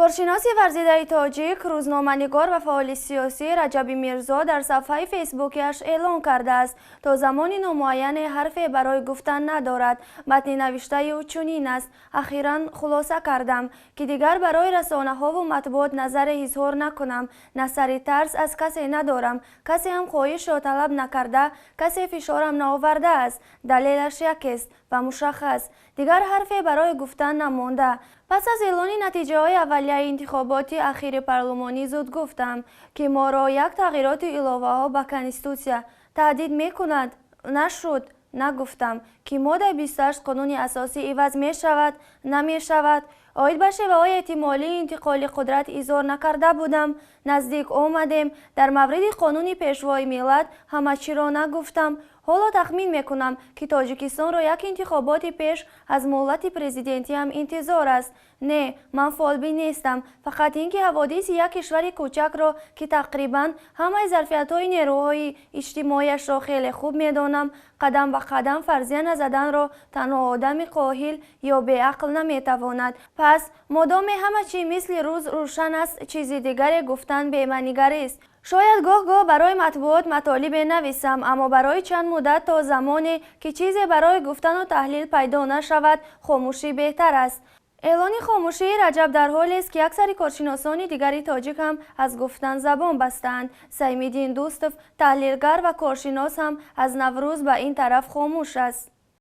Коршиноси варзидаи тоҷик, рӯзноманигор ва фаъоли сиёсӣ Раҷаби Мирзо дар сафҳаи фейсбукиаш эълон кардааст, то замони номуайяне ҳарфе барои гуфтан надорад. Матни навиштаи ӯ чунин аст: «Ахиран хулоса кардам, ки дигар барои расонаҳову матбуот назаре изҳор накунам. Насари тарс аз касе надорам, касе ҳам хоҳишро талаб накарда, касе фишорам наовардааст. Далелаш якест ва мушаххас: дигар ҳарфе барои гуфтан намонда. Пас аз эълони натиҷаҳои аввалияи интихоботи ахири парлумонӣ зуд гуфтам, ки моро як тағйироту иловаҳо ба конститутсия таҳдид мекунад. Нашуд. Нагуфтам, ки моддаи 28 қонуни асосӣ иваз мешавад, намешавад. Оид ба шеваҳои эҳтимолии интиқоли қудрат изҳор накарда будам. Наздик омадем. Дар мавриди қонуни Пешвои миллат ҳама чиро нагуфтам. Ҳоло тахмин мекунам, ки Тоҷикистонро як интихоботи пеш аз муҳлати президентиам интизор аст. Не, ман фолбин нестам, фақат ин ки ҳаводиси як кишвари кӯчакро, ки тақрибан ҳамаи зарфиятҳои нерӯҳои иҷтимоияшро хеле хуб медонам, қадам ба қадам фарзия назаданро танҳо одами коҳил ё беақл наметавонад. Пас модоме ҳама чи мисли рӯз рӯшан аст, чизи дигаре гуфтан бемаънигарист. Шояд гоҳ-гоҳ барои матбуот матолибе нависам, аммо барои чанд муддат, то замоне ки чизе барои гуфтану таҳлил пайдо нашавад, хомӯшӣ беҳтар аст». Эълони хомӯшии Раҷаб дар ҳолест, ки аксари коршиносони дигари тоҷик ҳам аз гуфтан забон бастаанд. Саймиддин Дӯстов, таҳлилгар ва коршинос, ҳам аз Наврӯз ба ин тараф хомӯш аст.